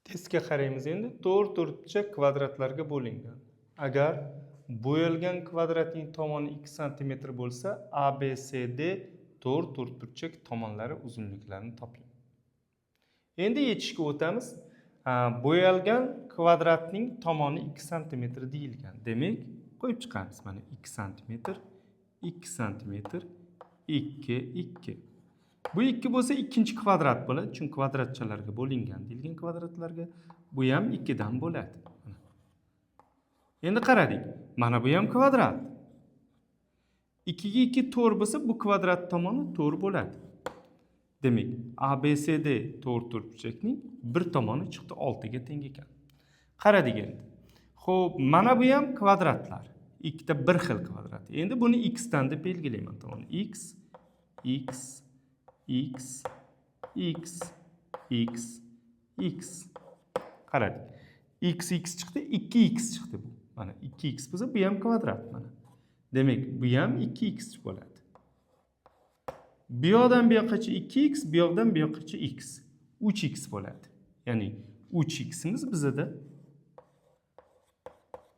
Testga qaraymiz endi. To'rt to'rtburchak kvadratlarga bo'lingan. Agar bo'yalgan kvadratning tomoni 2 santimetr bo'lsa, ABCD to'rt to'rtburchak tomonlari uzunliklarini toping. Endi yechishga o'tamiz. Bo'yalgan kvadratning tomoni 2 santimetr deyilgan. Demak, qo'yib chiqamiz. Mana 2 santimetr, 2 santimetr, 2, 2. Bu 2 bo'lsa, ikkinchi kvadrat bo'ladi, chunki kvadratchalarga bo'lingan deyilgan, kvadratlarga. Bu ham 2 dan bo'ladi. Mana. Endi qaradik. Mana bu ham kvadrat. 2 ga 2 4 bo'lsa, bu kvadrat tomoni 4 bo'ladi. Demak, ABCD to'rt to'rtburchakning bir tomoni chiqdi, 6 ga teng ekan. Qaradik endi. Xo'p, mana bu ham kvadratlar. Ikkita bir xil kvadrat. Endi buni x dan deb belgilayman tomoni. X, x, x, x, x, x. Qaradik. X, x chiqdi, 2x chiqdi bu. Mana 2x bo'lsa, bu ham kvadrat mana. Demak, bu ham 2x bo'ladi. Bu yoqdan bu yoqqacha 2x, bu yoqdan bu yoqqacha x. 3x bo'ladi. Ya'ni 3ximiz bizada,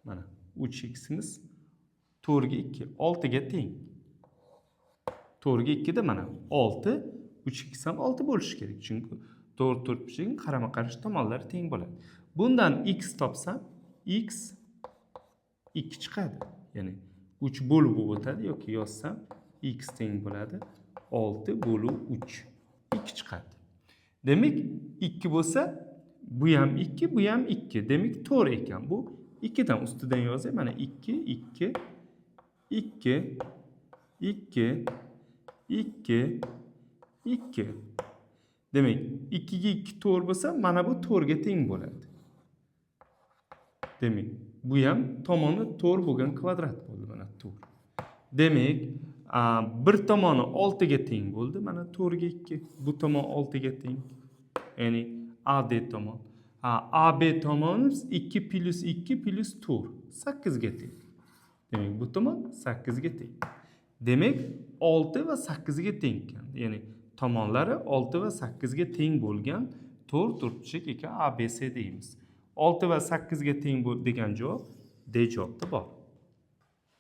mana 3ximiz 4 ga 2, 6 ga teng. 4 ga 2 da mana 6, 3x ham 6 bo'lishi kerak, chunki to'rt to'rtburchakning qarama-qarshi tomonlari teng bo'ladi. Bundan x topsam, x 2 chiqadi. Ya'ni 3 bo'lib o'tadi yoki yozsam, x teng bo'ladi 6 bo'lib 3. 2 chiqadi. Demak, 2 bo'lsa, bu ham 2, bu ham 2. Demak, 4 ekan. Bu 2 dan ustidan yozay. Mana 2, 2, 2, 2, 2, 2. Demak, 2 ga 2 4 bo'lsa, mana bu 4 ga teng bo'ladi. Demak, bu ham tomoni 4 bo'lgan kvadrat bo'ldi, mana 4. Demak, bir tomoni 6 ga teng bo'ldi, mana 4 ga 2. Bu tomon 6 ga teng. Ya'ni AD tomon. Ha, AB tomonimiz 2 plyus 2 plyus 4, 8 ga teng. Demak, bu tomon 8 ga teng. Demak, 6 va 8 ga teng ekan. Ya'ni tomonlari 6 va 8 ga teng bo'lgan to'rt to'rtburchak ekan ABC deymiz. 6 va 8 ga teng degan javob D javobda bor.